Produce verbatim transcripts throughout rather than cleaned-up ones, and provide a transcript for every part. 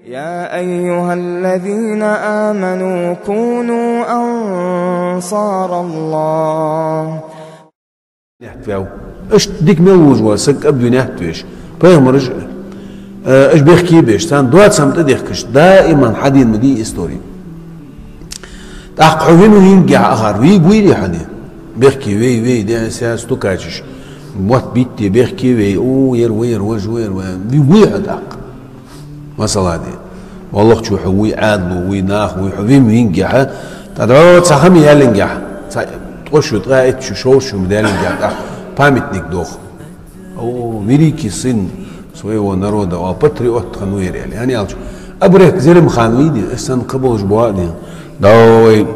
يا أيها الذين آمنوا كونوا أنصار الله. Нехтвев. Иштта дика мел вужа вола саг кӀаб винехтвеш. Пайхамараш, э, аш бехке беш, царна доацам тӀадехкаш, даиман хьадийна ма дий истори. ТӀаккха хьо вина вингехь ахар, вий буйри хьо де? Бехке вей, вей, де, ся стукачаш. Мотт битте бехке вей, у, ер, вер, вож, вер, вер. Вий буй хьо тӀаккха? Масала де. Валлахчу хьо вуй Ӏаьдало, вуй нах, вуй хьо вим вингехьа, тӀадро цхьа хӀама ялингехь, цхьа ткъо шу, ткъаь итт шу, шовзткъа шу ма далингехь, тӀаккха памятник доху. О, великий сын своего народа, о, патриот хануер, яли. Яни алчу. Абрек Зелимхан вийди, ас сан кхаболш боа дин. Да вай,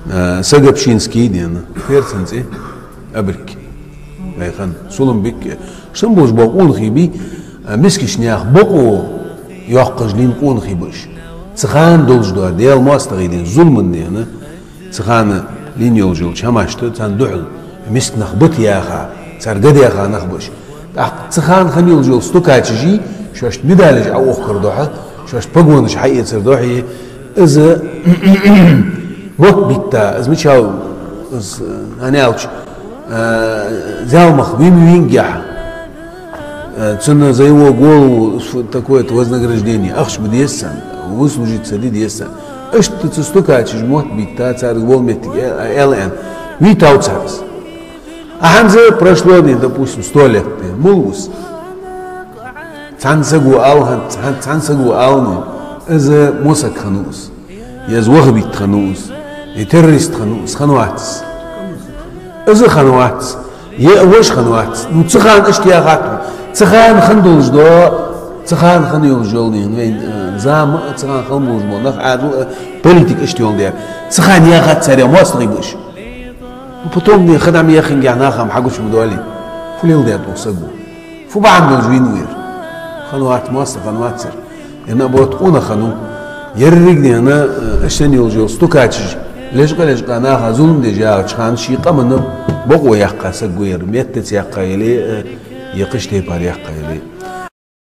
э, Сагопшинский дин. Ферцанци. Абрик. Вай хан. Сулумбик. Шамбулш бокъун хиби, а, мискаш нях бокъо йоккхаж лин къун хибаш. Цхьан долж дуа, Дел мостагӀий дин, зулман дина. Цхьан лин йолжил чамашта, цан духьал. Миск нах бат яха, цар гадеха нах баш. ТӀаккха цхьан хан йолжил стукачижи, шош медалиш а охкар духа, шош погонаш хьаэцар духьи, из вот битта, из мичал, из, аналч, э, зялмах вим вингехь. Э, цунна за его голову с-, такое-то вознаграждение. Ахча ма деза царна, выслужиться де деза царна. Иштта цу стукачаш мотт битта, царга вол меттиг э-, э-, элан. Витав царас. А хӀанз прошло дин, допустим, сто лет дин. Мул ус. Цхьан саго ал хӀан-, цхьан, цхьан саго ал ну, из мосаг ханус. Е из вахабит ханус. Е террорист ханус. Ханвац. Из ханвац. Е вож ханвац. Ну, цхьан иштта яхат. Цхьан хан долж до. Цхьан хан йолж йол дин. Вайн, э, зама, цхьан хан болж бо. Нах Ӏаьдал, э, политик иштта йол дер. Цхьан яхат царя мостагӀий буш. Ну, потом не хадам яхингехь нахам хьагуч ма доли. Фу лел дет у сагу. Фу бахьан долж вин вир. Ханвац моста, ханвацар. Ина бот къуна хану. Ерриг дена, э, ашен йолж йол стукачиж. Лежкъа-лежкъа наха зулум деш ягӀач хан ши къамана бокъо яккха сагу ер. Меттац яккха или, э, якхаш тайпар яккха или.